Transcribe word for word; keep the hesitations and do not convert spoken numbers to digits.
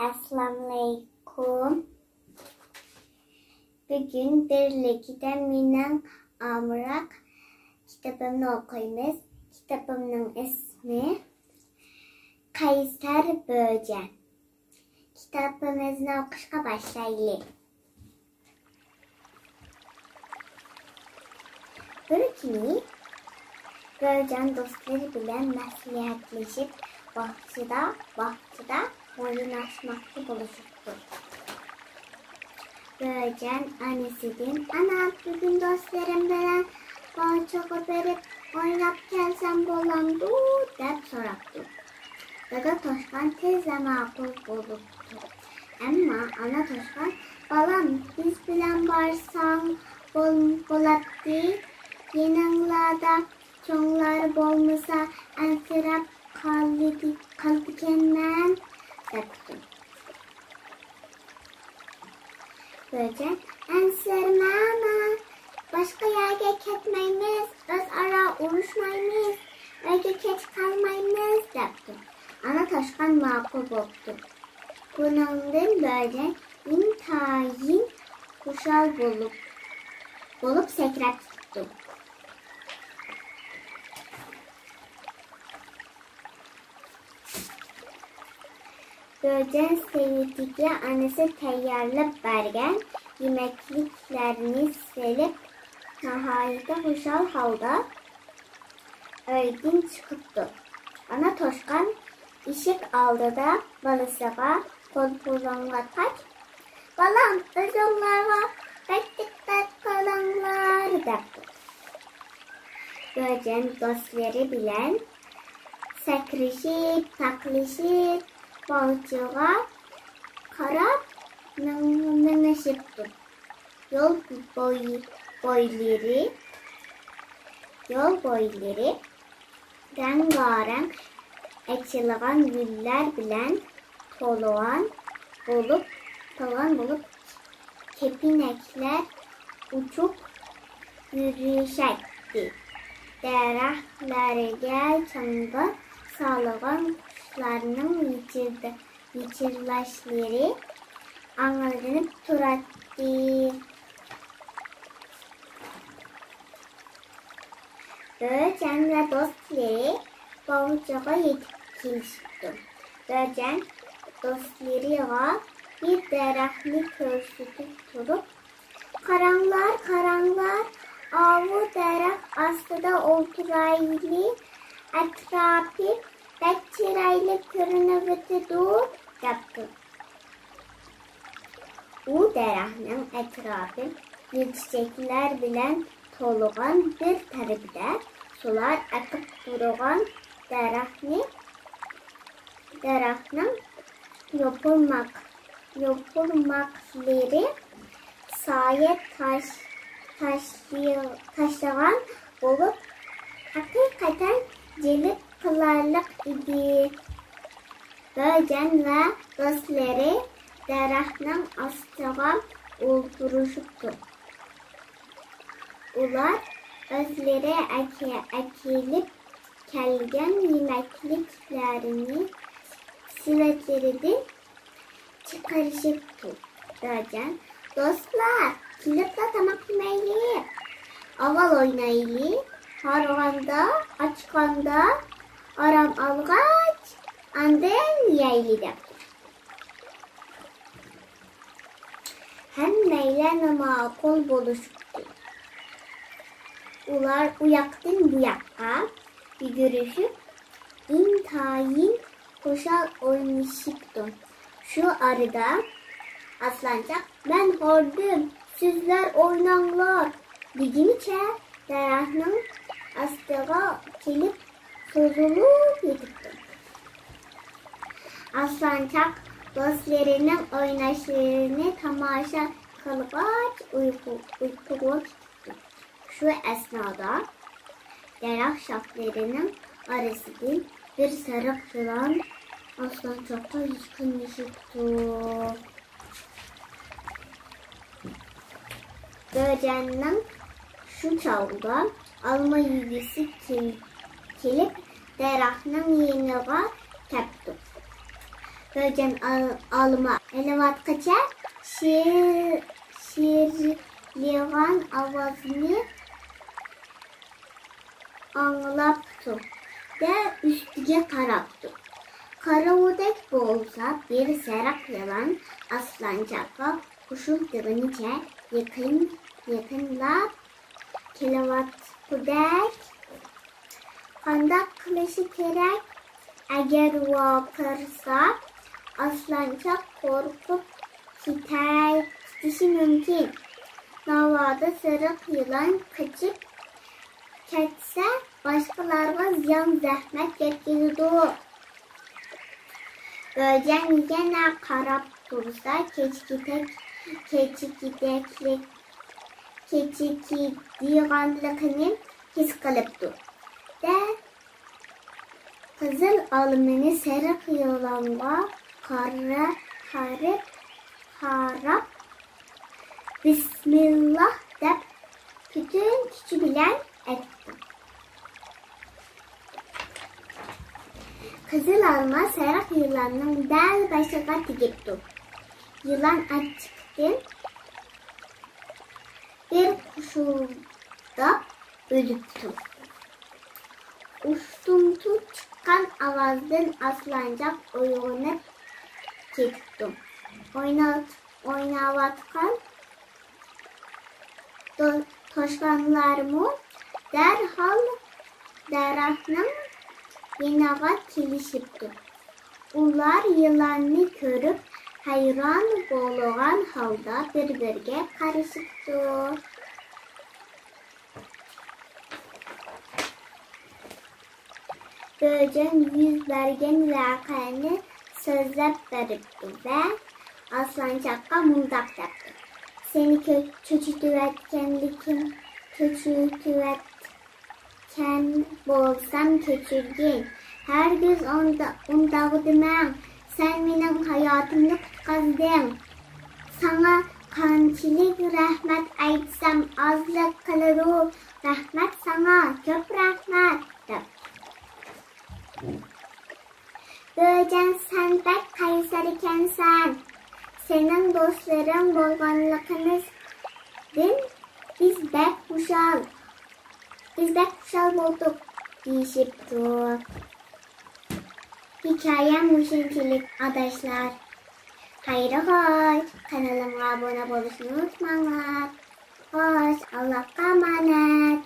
ئەسسالامۇئەلەيكۇم. بۈگۈن بىرلىكتە مېنىڭ ئامراق كىتابىمنى ئوقۇيمىز. كىتابىمنىڭ ئىسمى قەيسەر بۆجەن. كىتابىمىزنى ئوقۇشقا باشلايلى. بىر كۈنى بۆجەن دوستلىرى بىلەن مەسلىھەتلىشىپ، باغچىدا، باغچىدا ئويناشماقچى بولۇشۇپتۇ. بۆجەن ئانىسىدىن، «ئانا، بۈگۈن دوستلىرىم بىلەن باغچىغا بېرىپ ئويناپ كەلسەم بولامدۇ؟» دەپ سوراپتۇ. دادا توشقان تېزلا ماقۇل بولۇپتۇ. ئەمما ئانا توشقان، «بالام، بىز بىلەن بارساڭ بول-، بولاتتى. يېنىڭلاردا چوڭلار بولمىسا ئەنسىرەپ قالىدۇ-، قالىدىكەنمەن» دەپتۇ. بۆجەن، «ئەنسىرىمە، ئانا، باشقا يەرگە كەتمەيمىز، ئۆزئارا ئۇرۇشمايمىز، ئۆيگە كەچ قالمايمىز» دەپتۇ. ئانا توشقان ماقۇل بوپتۇ. بۇنىڭدىن بۆجەن ئىنتايىن خۇشال بولۇپ، بولۇپ سەكرەپ كېتىپتۇ. بۆجەن سېۋىتىگە ئانىسى تەييارلاپ بەرگەن يېمەكلىكلەرنى سېلىپ، ناھايىتى خۇشال ھالدا ئۆيدىن چىقىپتۇ. ئانا توشقان ئىشىك ئالدىدا بالىسىغا قول پۇلاڭلاتقاچ، «بالام، ئۆزۈڭلارغا بەك دىققەت قىلىڭلار» دەپتۇ. بۆجەن دوستلىرى بىلەن سەكرىشىپ، تاقلىشىپ، باغچىغا قاراپ مېڭ-، مېڭىشىپتۇ. يول بوي-، بويلىرى، يول بويلىرى رەڭگارەڭ ئېچىلغان گۈللەر بىلەن تولغان بولۇپ، تولغان بولۇپ، كېپىنەكلەر ئۇچۇپ يۈرۈشەتتى. دەرەخلەرگە چاڭگال سالغان قۇشلارنىڭ ۋىچىردا-، ۋىچىرلاشلىرى ئاڭلىنىپ تۇراتتى. بۆجەن ۋە دوستلىرى باغچىغا يېتىپ كېلىشىپتۇ. بۆجەن دوستلىرىغا بىر دەرەخنى كۆرسىتىپ تۇرۇپ، «قاراڭلار، قاراڭلار، ئاۋۇ دەرەخ ئاستىدا ئولتۇرايلى، ئەتراپى بەك چىرايلىق كۆرۈنۈۋېتىدۇ» دەپتۇ. ئۇ دەرەخنىڭ ئەتراپى گۈل چېچەكلەر بىلەن تولغان بىر تەرىپىدە سۇلار ئېقىپ تۇرغان دەرەخنى، دەرەخنىڭ يوپۇرماق، يوپۇرماقلىرى سايە تاش-، تاشلىغان بولۇپ، ھەقىقەتەن جەلپ قىلارلىق ئىدى. بۆجەن ۋە دوستلىرى دەرەخنىڭ ئاستىغا ئولتۇرۇشۇپتۇ. ئۇلار ئۆزلىرى ئەكە-، ئەكېلىپ كەلگەن يېمەكلىكلەرنى سېۋەتلىرىدىن چىقىرىشىپتۇ. بۆجەن، دوستلار، كېلىپلا تاماق يېمەيلى. ئاۋۋال ئوينايلى، ھارغاندا، ئاچقاندا ئارام ئالغاچ، ئاندىن يەيلى دەپتۇ. ھەممەيلەن ماقۇل بولۇشۇپتۇ. ئۇلار ئۇياقتىن بۇياققا يۈگۈرۈشۈپ، ئىنتايىن خۇشال ئوينىشىپتۇ. شۇ ئارىدا ئاسلانچاق، مەن ھاردىم، سىزلەر ئويناڭلار دېگىنىچە دەرەخنىڭ ئاستىغا كېلىپ سوزۇلۇپ يېتىپتۇ. ئاسلانچاق دوستلىرىنىڭ ئويناشلىرىنى تاماشا قىلغاچ ئۇيقۇ-، ئۇيقۇغا كېتىپتۇ. شۇ ئەسنادا دەرەخ شاخلىرىنىڭ ئارىسىدىن بىر سېرىق يىلان ئاسلانچاققا يېقىنلىشىپتۇ. بۆجەننىڭ شۇ چاغدا ئالما يېگۈسى كېل-، كېلىپ، دەرەخنىڭ يېنىغا كەپتۇ. بۆجەن ئال-، ئالما ئېلىۋاتقىچە شىر-، شىرلىغان ئاۋازنى ئاڭلاپتۇ-دە، ئۈستىگە قاراپتۇ. قارىغۇدەك بولسا بىر سېرىق يىلان ئاسلانچاققا ئۇششۇلدىغىنىچە يېقىن، يېقىنلاپ كېلىۋاتقۇدەك. قانداق قىلىشى كېرەك؟ ئەگەر ۋارقىرىسا، ئاسلانچاق قورقۇپ كېتەي، كېتىشى مۇمكىن. ناۋادا سېرىق يىلان قېچىپ كەتسە، باشقىلارغا زىيان-زەخمەت يەتكۈزىدۇ. بۆجەن يەنە قاراپ تۇرسا، كېچىكىدەك-، كېچىكىدەكلىك-، كېچىكىدىغانلىقىنى ھېس قىلىپتۇ-دە، قىزىل ئالمىنى سېرىق يىلانغا قارا-، قارىپ، قاراپ، بىسمىللا دەپ پۈتۈن كۈچى بىلەن ئەتتى. قىزىل ئالما سېرىق يىلاننىڭ دەل بېشىغا تېگىپتۇ. يىلان ئاچچىقتىن بىر قۇشۇلداپ ئۆلۈپتۇ. ئۇشتۇمتۇت چىققان ئاۋازدىن ئاسلانچاق ئويغىنىپ كېتىپتۇ. ئوينا-، ئويناۋاتقان تو-، توشقانلارمۇ دەرھال دەرەخنىڭ يېنىغا كېلىشىپتۇ. ئۇلار يىلاننى كۆرۈپ، ھەيران بولغان ھالدا بىر-بىرىگە قارىشىپتۇ. بۆجەن يۈز بەرگەن ۋەقەنى سۆزلەپ بېرىپتۇ ۋە ئاسلانچاققا مۇنداق دەپتۇ: سېنى كۆ-، چۆچۈتۈۋەتكەنلىكىم، چۆچۈتۈۋەتكەن بولسام كەچۈرگىن. ھەرگىز ئۇندا-، ئۇنداۋ دېمەڭ. سەن مېنىڭ ھاياتىمنى قۇتقۇزدۇڭ. ساڭا قانچىلىك رەھمەت ئېيتسام ئازلىق قىلىدۇ. رەھمەت ساڭا، كۆپ رەھمەت، دەپ. بۆجەن، سەن بەك قەيسەر ئىكەنسەن. سېنىڭ دوستلىرىڭ بولغانلىقىمىزدىن بىز بەك خۇشال. بىز بەك خۇشال بولدۇق، دېيىشىپتۇ. ھېكايەم مۇشۇنچىلىك، ئاداشلار. خەير خوش، قانىلىمغا ئابۇنە بولۇشنى ئۇنتۇماڭلار. خوش، ئاللاغا ئامانەت.